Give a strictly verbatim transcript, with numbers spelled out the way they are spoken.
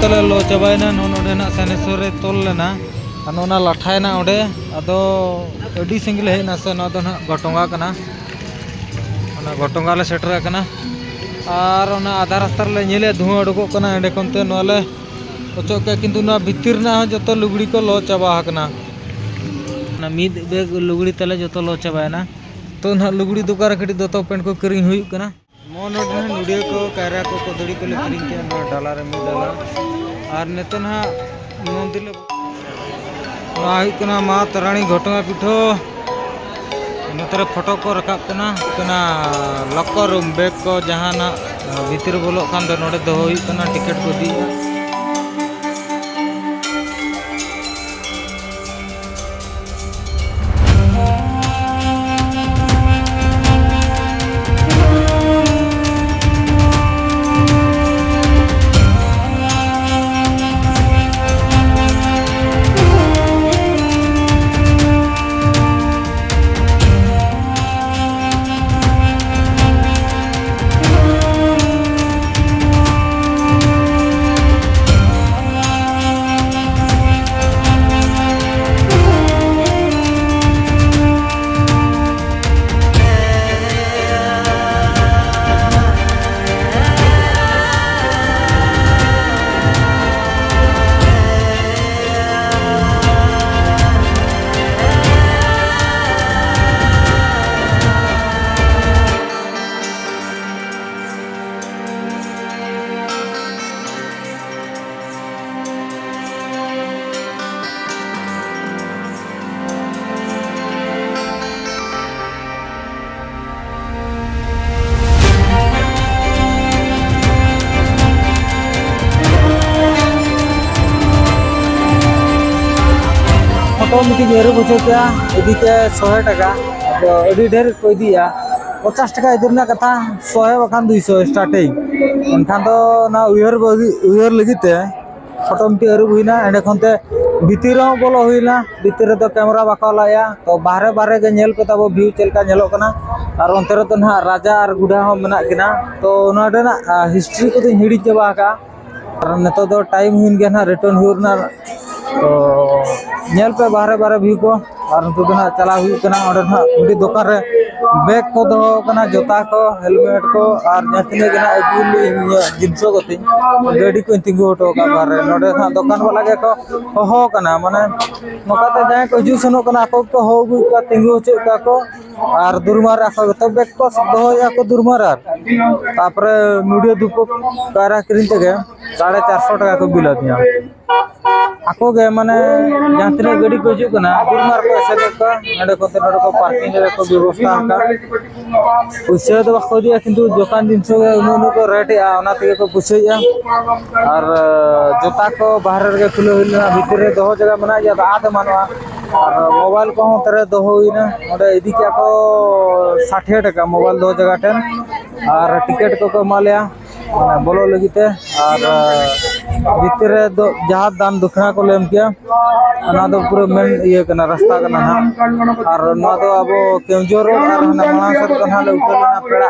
ᱛᱟᱞᱮ ᱞᱚ ᱪᱟᱵᱟᱭᱮᱱᱟ᱾ ᱱᱚᱜᱼᱚ ᱱᱚᱰᱮ ᱱᱟᱜ ᱥᱟᱱᱮᱥᱚᱨ ᱨᱮ ᱛᱚᱞ ᱞᱮᱱᱟ᱾ ᱟᱨ ᱱᱚᱜᱼᱚ ᱱᱟ ᱞᱟᱴᱷᱟᱭᱮᱱᱟ ᱚᱸᱰᱮ᱾ ᱟᱫᱚ ᱟᱹᱰᱤ ᱥᱟᱺᱜᱤᱧ ᱞᱮ ᱦᱮᱡ ᱮᱱᱟ ᱥᱮ, ᱱᱚᱣᱟ ᱫᱚ ᱱᱟᱜ ᱜᱷᱚᱴᱚᱸᱜᱟ ᱠᱟᱱᱟ᱾ ᱚᱱᱟ ᱜᱷᱚᱴᱚᱸᱜᱟ ᱞᱮ ᱥᱮᱴᱮᱨ ᱟᱠᱟᱱᱟ᱾ ᱟᱨ ᱚᱱᱟ ᱟᱫᱷᱟ ᱨᱟᱥᱛᱟ ᱨᱮᱞᱮ ᱧᱮᱞᱮᱫᱼᱟ, ᱫᱷᱩᱶᱟᱹ ᱩᱰᱩᱠᱚᱜ ᱠᱟᱱᱟ᱾ ᱮᱸᱰᱮ ᱠᱷᱚᱱ ᱛᱮ ᱱᱚᱣᱟ ᱞᱮ ᱚᱪᱚᱜ ᱠᱮᱫᱼᱟ, ᱠᱤᱱᱛᱩ ᱱᱚᱣᱟ ᱵᱷᱤᱛᱤᱨ ᱨᱮᱱᱟᱜ ᱦᱚᱸ ᱡᱚᱛᱚ ᱞᱩᱜᱽᱲᱤ ᱠᱚ ᱞᱚ ᱪᱟᱵᱟ ᱟᱠᱟᱱᱟ᱾ ᱚᱱᱟ ᱢᱤᱫ ᱵᱮᱜᱽ ᱞᱩᱜᱽᱲᱤ ᱛᱟᱞᱮ ᱡᱚᱛᱚ ᱞᱚ ᱪᱟᱵᱟᱭᱮᱱᱟ᱾ ᱛᱚ ᱱᱟᱦᱟᱜ ᱞᱩᱜᱽᱲᱤ ᱫᱚᱠᱟᱱ ᱨᱮ ᱠᱟᱹᱴᱤᱡ ᱫᱚᱛᱚ ᱯᱮᱱᱴ ᱠᱚ ᱠᱤᱨᱤᱧ ᱦᱩᱭᱩᱜ ᱠᱟᱱᱟ᱾ ᱱᱚᱜᱼᱚ ᱱᱚᱰᱮ ᱱᱟᱦᱟᱜ ᱱᱚᱰᱤᱭᱟᱹ ᱠᱚ, ᱠᱟᱭᱨᱟ ᱠᱚ, ᱠᱚᱫᱟᱹᱲᱤ ᱠᱚᱞᱮ ᱠᱤᱨᱤᱧ ᱠᱮᱜᱼᱟ, ᱱᱚᱣᱟ ᱰᱟᱞᱟ ᱨᱮ ᱢᱤᱫ ᱰᱟᱞᱟ᱾ ᱟᱨ ᱱᱤᱛᱚᱜ ᱱᱟᱦᱟᱜ ᱢᱚᱱᱫᱤᱨ ᱞᱮ, ᱱᱚᱣᱟ ᱦᱩᱭᱩᱜ ᱠᱟᱱᱟ ᱢᱟ ᱛᱟᱨᱟᱬᱤ ᱜᱷᱚᱴᱚᱸᱜᱟ ᱯᱤᱴᱷᱟᱹ᱾ ᱱᱚᱛᱮ ᱨᱮ ᱯᱷᱳᱴᱳ ᱠᱚ ᱨᱟᱠᱟᱵ ᱠᱟᱱᱟ, ᱦᱩᱭᱩᱜ ᱠᱟᱱᱟ ᱞᱚᱠᱚᱨ ᱨᱩᱢ, ᱵᱮᱜᱽ ᱠᱚ ᱡᱟᱦᱟᱱᱟᱜ ᱵᱷᱤᱛᱤᱨ ᱵᱚᱞᱚᱜ ᱠᱷᱟᱱ ᱫᱚ ᱱᱚᱰᱮ ᱫᱚᱦᱚ ᱦᱩᱭᱩᱜ ᱠᱟᱱᱟ, ᱴᱤᱠᱤᱴ ᱠᱚ ᱤᱫᱤᱭᱮᱫᱼᱟ᱾ ᱯᱷᱳᱴᱳ ᱢᱤᱫᱴᱤᱡ ᱟᱹᱨᱩᱵ ᱦᱚᱪᱚ ᱠᱮᱫᱼᱟ, ᱤᱫᱤ ᱛᱮ ᱥᱚᱭ ᱴᱟᱠᱟ᱾ ᱟᱫᱚ ᱟᱹᱰᱤ ᱰᱷᱮᱨ ᱠᱚ ᱤᱫᱤᱭᱟ, ᱯᱚᱧᱪᱟᱥ ᱴᱟᱠᱟ ᱤᱫᱤ ᱨᱮᱱᱟᱜ ᱠᱟᱛᱷᱟ, ᱥᱚᱭ ᱵᱟᱠᱷᱟᱱ ᱫᱩᱭᱥᱚ starting᱾ ᱮᱱᱠᱷᱟᱱ ᱫᱚ ᱚᱱᱟ ᱩᱭᱦᱟᱹᱨ ᱵᱟᱹᱜᱤ-, ᱩᱭᱦᱟᱹᱨ ᱞᱟᱹᱜᱤᱫ ᱛᱮ ᱯᱷᱳᱴᱳ ᱢᱤᱫᱴᱤᱡ ᱟᱹᱨᱩᱵ ᱦᱩᱭᱱᱟ, ᱮᱸᱰᱮ ᱠᱷᱚᱱ ᱛᱮ ᱵᱷᱤᱛᱤᱨ ᱨᱮᱦᱚᱸ ᱵᱚᱞᱚ ᱦᱩᱭᱱᱟ᱾ ᱵᱷᱤᱛᱤᱨ ᱨᱮᱫᱚ ᱠᱮᱢᱮᱨᱟ ᱵᱟᱠᱚ ᱟᱞᱟᱭᱟ, ᱛᱚ ᱵᱟᱦᱨᱮ ᱵᱟᱦᱨᱮ ᱜᱮ ᱧᱮᱞ ᱯᱮ ᱛᱟᱵᱚ view ᱪᱮᱫ ᱞᱮᱠᱟ ᱧᱮᱞᱚᱜ ᱠᱟᱱᱟ᱾ ᱟᱨ ᱚᱱᱛᱮ ᱨᱮᱫᱚ ᱱᱟᱦᱟᱜ ᱨᱟᱡᱟ ᱟᱨ ᱜᱩᱰᱟ ᱦᱚᱸ ᱢᱮᱱᱟᱜ ᱠᱤᱱᱟ᱾ ᱛᱚ ᱱᱚᱰᱮᱱᱟᱜ, ᱟ, history ᱠᱚᱫᱚᱧ ᱦᱤᱲᱤᱧ ᱪᱟᱵᱟ ᱟᱠᱟᱫᱼᱟ᱾ ᱟᱨ ᱱᱤᱛᱚᱜ ᱫᱚ ᱴᱟᱭᱤᱢ ᱦᱩᱭᱮᱱ ᱜᱮᱭᱟ ᱱᱟᱦᱟᱜ, ᱨᱤᱴᱟᱨᱱ ᱦᱩᱭᱩᱜ ᱨᱮᱱᱟᱜ᱾ ᱛᱚ ᱧᱮᱞ ᱯᱮ ᱵᱟᱦᱨᱮ ᱵᱟᱦᱨᱮ ᱵᱷᱤᱭᱩ ᱠᱚ᱾ ᱟᱨ ᱱᱤᱛᱚᱜ ᱫᱚ ᱱᱟᱦᱟᱜ ᱪᱟᱞᱟᱣ ᱦᱩᱭᱩᱜ ᱠᱟᱱᱟ ᱚᱸᱰᱮ ᱱᱟᱦᱟᱜ ᱢᱤᱫᱴᱤᱡ ᱫᱚᱠᱟᱱ ᱨᱮ᱾ ᱵᱮᱜᱽ ᱠᱚ ᱫᱚᱦᱚ ᱟᱠᱟᱱᱟ, ᱡᱩᱛᱟ ᱠᱚ, ᱦᱮᱞᱢᱮᱴ ᱠᱚ, ᱟᱨ ᱡᱟᱦᱟᱸ ᱛᱤᱱᱟᱹᱜ ᱜᱮ ᱱᱟᱦᱟᱜ ᱟᱹᱜᱩ ᱞᱤᱧ ᱡᱤᱱᱤᱥ ᱠᱚ ᱛᱤᱧ, ᱜᱟᱹᱰᱤ ᱠᱚᱧ ᱛᱤᱸᱜᱩ ᱦᱚᱴᱚ ᱟᱠᱟᱫ ᱵᱟᱦᱨᱮ᱾ ᱱᱚᱰᱮ ᱱᱟᱦᱟᱜ ᱫᱚᱠᱟᱱ ᱵᱟᱞᱟ ᱜᱮᱠᱚ ᱦᱚᱦᱚ ᱟᱠᱟᱱᱟ, ᱢᱟᱱᱮ ᱱᱚᱝᱠᱟᱛᱮ ᱡᱟᱦᱟᱸᱭ ᱠᱚ ᱦᱤᱡᱩᱜ ᱥᱮᱱᱚᱜ ᱠᱟᱱᱟ, ᱟᱠᱚ ᱜᱮᱠᱚ ᱦᱚᱦᱚ ᱟᱹᱜᱩᱭᱮᱫ ᱠᱚᱣᱟ, ᱛᱤᱸᱜᱩ ᱦᱚᱪᱚᱭᱮᱫ ᱠᱚᱣᱟ ᱠᱚ᱾ ᱟᱨ ᱫᱩᱨᱢᱟᱨ ᱟᱠᱚ ᱜᱮᱛᱚ ᱵᱮᱜᱽ ᱠᱚ ᱫᱚᱦᱚᱭᱮᱫᱼᱟ ᱠᱚ ᱫᱩᱨᱢᱟᱨ᱾ ᱟᱨ ᱛᱟᱨᱯᱚᱨᱮ ᱱᱚᱰᱤᱭᱟᱹ ᱫᱷᱩᱯ ᱠᱟᱭᱨᱟ ᱠᱤᱨᱤᱧ ᱛᱮᱜᱮ ᱥᱟᱲᱮ ᱪᱟᱨᱥᱚ ᱴᱟᱠᱟ ᱠᱚ ᱵᱤᱞ ᱟᱹᱫᱤᱧᱟ᱾ ᱟᱠᱚ ᱜᱮ ᱢᱟᱱᱮ ᱡᱟᱦᱟᱸ ᱛᱤᱱᱟᱹᱜ ᱜᱟᱹᱰᱤ ᱠᱚ ᱦᱤᱡᱩᱜ ᱠᱟᱱᱟ, ᱫᱩᱨᱢᱟᱨ ᱠᱚ ᱮᱥᱮᱫᱮᱫ ᱠᱚᱣᱟ, ᱱᱚᱰᱮ ᱠᱚᱛᱮ ᱱᱚᱰᱮ ᱠᱚ ᱯᱟᱨᱠᱤᱝ ᱨᱮ ᱠᱚ ᱵᱮᱵᱚᱥᱛᱷᱟ ᱟᱠᱟᱫ᱾ ᱯᱩᱭᱥᱟᱹ ᱫᱚ ᱵᱟᱠᱚ ᱤᱫᱤᱭᱟ, ᱠᱤᱱᱛᱩ ᱫᱚᱠᱟᱱ ᱡᱤᱱᱤᱥ ᱜᱮ ᱩᱱᱟᱹᱜ ᱩᱱᱟᱹᱜ ᱠᱚ ᱨᱮᱴ ᱮᱫᱼᱟ, ᱚᱱᱟ ᱛᱮᱜᱮ ᱠᱚ ᱯᱩᱭᱥᱟᱹᱭᱮᱫᱼᱟ᱾ ᱟᱨ ᱡᱩᱛᱟ ᱠᱚ ᱵᱟᱦᱨᱮ ᱨᱮᱜᱮ ᱠᱷᱩᱞᱟᱹᱣ ᱦᱩᱭ ᱞᱮᱱᱟ, ᱵᱷᱤᱛᱤᱨ ᱨᱮ ᱫᱚᱦᱚ ᱡᱟᱭᱜᱟ ᱢᱮᱱᱟᱜ ᱜᱮᱭᱟ, ᱟᱫᱚ ᱟᱫ ᱮᱢᱟᱱᱚᱜᱼᱟ᱾ ᱟᱨ ᱢᱳᱵᱟᱭᱤᱞ ᱠᱚᱦᱚᱸ ᱚᱱᱛᱮ ᱨᱮ ᱫᱚᱦᱚ ᱦᱩᱭᱱᱟ, ᱚᱸᱰᱮ ᱤᱫᱤ ᱠᱮᱜᱼᱟ ᱠᱚ ᱥᱟᱴᱷᱮ ᱴᱟᱠᱟ ᱢᱳᱵᱟᱭᱤᱞ ᱫᱚᱦᱚ ᱡᱟᱭᱜᱟ ᱴᱷᱮᱱ᱾ ᱟᱨ ᱴᱤᱠᱤᱴ ᱠᱚᱠᱚ ᱮᱢᱟ ᱞᱮᱭᱟ ᱵᱚᱞᱚᱜ ᱞᱟᱹᱜᱤᱫ ᱛᱮ᱾ ᱟᱨ ᱵᱷᱤᱛᱤᱨ ᱨᱮ ᱫᱚ ᱡᱟᱦᱟᱸ ᱫᱟᱱ ᱫᱚᱠᱷᱤᱱᱟ ᱠᱚᱞᱮ ᱮᱢ ᱠᱮᱜᱼᱟ, ᱚᱱᱟ ᱫᱚ ᱯᱩᱨᱟᱹ ᱢᱮᱱ ᱤᱭᱟᱹ ᱠᱟᱱᱟ, ᱨᱟᱥᱛᱟ ᱠᱟᱱᱟ ᱱᱟᱦᱟᱜ᱾ ᱟᱨ ᱱᱚᱣᱟ ᱫᱚ ᱟᱵᱚ ᱠᱮᱣᱡᱷᱚᱨ ᱨᱳᱰ ᱟᱨ ᱦᱟᱱᱟ ᱢᱟᱲᱟᱝ ᱥᱮᱫ ᱠᱷᱚᱱ ᱱᱟᱦᱟᱜ ᱞᱮ ᱩᱴᱷᱟᱹᱣ ᱞᱮᱱᱟ ᱯᱮᱲᱟ᱾